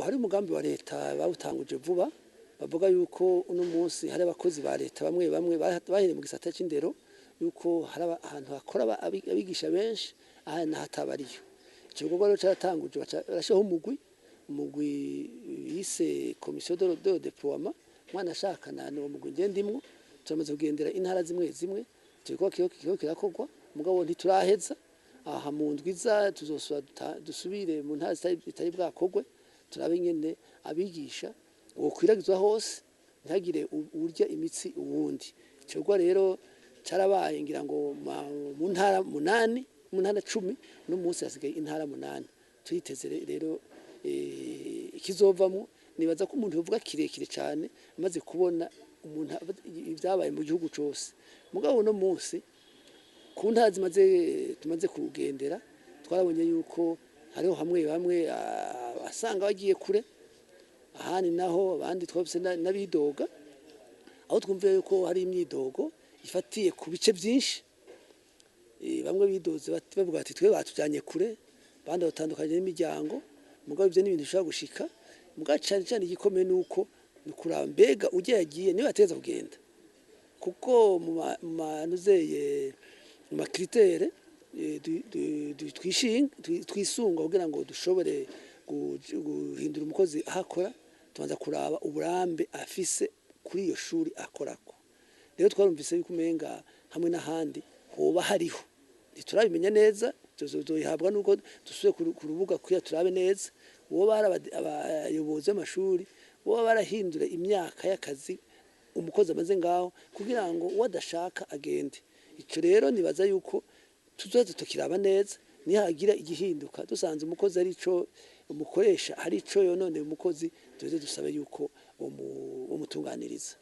Hari umugambi wa leta bawutanguje vuba, bavuga yuko uno munsi hari abakozi ba leta bamwe bamwe bahereye mu gisata c'indero, yuko hari ahantu hakora abigisha benshi, ahandi hatabariyo. Ico gikorwa rero caratanguje, barashiraho umugwi yise commission de déploiement. Mwana ashaka na uwo mugwi nje ndimwo. Turamaze kugendera intara zimwe zimwe, ico gikorwa kiriko kirakorwa, mugabo ntituraheza. Aha mu ndwiza tuzosubira dusubire mu ntara zitari bwakorwe, turabe ingene abigisha bokwiragizwa hose, ntihagire urya imitsi uwundi. Ico gikorwa rero carabaye, ngira ngo mu ntara 8, mu ntara 10, uno munsi hasigaye intara 8. Turiteze rero ikizovamwo. Nibaza ko umuntu yovuga kirekire cane amaze kubona umuntu ivyabaye mu gihugu cose. Mugabo uno munsi ku ntara zimaze tumaze kugendera, twarabonye yuko hariho hamwe bamwe asanga bagiye kure, ahandi naho abandi twabise n'abidoga. Aho twumviye yuko hari imyidogo ifatiye ku bice byinshi, bamwe bidoze bavuga bati: "Twe batujanye kure", abandi batandukanye n'imiryango. Mugabo ivyo ni ibintu bishobora gushika. Mugabo cane cane igikomeye nuko ni kuraba mbega ujya yagiye niwe ateza kugenda, kuko mu manuzeye, mu ma critères twisunga kugira ngo dushobore guhindura umukozi aho akora, tubanza kuraba uburambe afise kuri iyo shuri akorako. Rero twarumvise yuko umenga hamwe n'ahandi hoba hariho, ntiturabimenya neza, tuzoyihabwa nuko dusubiye ku rubuga kugira turabe neza, woba hari abayobozi b'amashuri boba barahindura imyaka y'akazi umukozi amaze ngaho kugira ngo uwo adashaka agende. Ico rero nibaza yuko tuzoza tukiraba neza, nihagira igihinduka, dusanze umukozi ari ico umukoresha hari ico yonone umukozi, tuze dusabe yuko umutunganiriza.